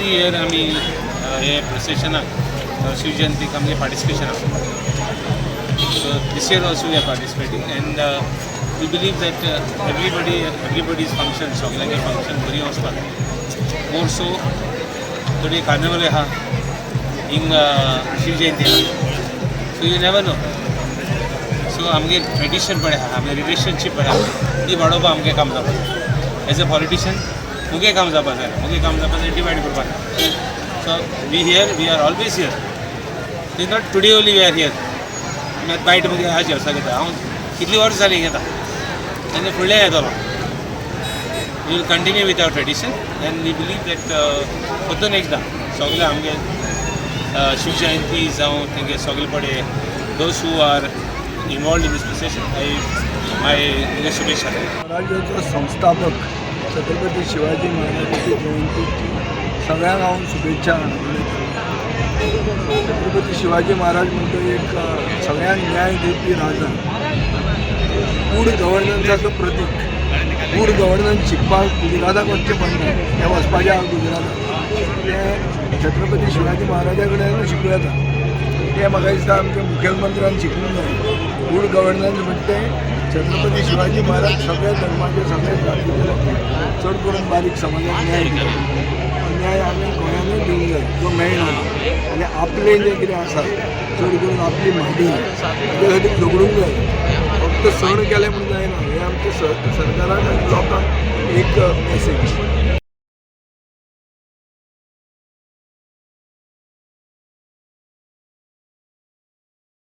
Every year आमी हे प्रोसेशनाक शिवजयंतीक आमगे पार्टिसिपेशन आसा. So this year also we are participating and we believe that everybody's function, सगळ्यांगे function बरी वचपाक जाय. मोर सो थोडी कार्निवल आहा, हिंग शिवजयंती आहा, so you never know. So आमगे ट्रेडिशन पळय आहा, आमगे रिलेशनशीप पळय आहा, ती वाडोवपाक आमगे काम जावपाक जाय. एज अ पॉलिटिशन मुगे काम जावपाक जाय, मुगे काम जावपाक जाय डिवायड करपाक. So we here, we are always here. Is not today only we are here. आमी आतां बायट मुगे आहा जेवसा घेता. हांव कितलीं वर्सां जालीं घेता आनी फुडलें येतलो. We will continue with our tradition and we believe that परतून एकदां सगळे आमगे शिवजयंती जावं तेंगे सगळे पडे those who are involved in this procession, I my शुभेच्छा. स्वराज्याचो संस्थापक छत्रपती शिवाजी महाराजाची जयंतीची सगळ्यांक हांव शुभेच्छा उलयतां. छत्रपती शिवाजी महाराज म्हणतो एक सगळ्यांक न्याय दिवपी राजा, गुड गव्हर्नन्साचो प्रतीक. गुड गव्हर्नन्स शिकपाक गुजराताक वचचें पडना, तें वचपाचें आहा गुजराताक, तें छत्रपती शिवाजी महाराजा कडेन शिकूं येता. तें म्हाका दिसता आमच्या मुखेलमंत्र्यान शिकूंक जाय. गुड गव्हर्नन्स म्हणजे तें छत्रपती शिवाजी महाराज सगळ्या धर्माचे, सगळ्या जातीचे लोकांक, चड करून बारीक समाजाक न्याय दिता. हो न्याय आमी गोंयानूय दिवंक जाय, जो मेळना. आनी आपलें जें कितें आसा, चड करून आपली म्हादय, ताजे खातीर झगडूंक जाय. फक्त सण केले म्हूण जायना. हें आमच्या सरकाराक आनी लोकांक एक मॅसेज.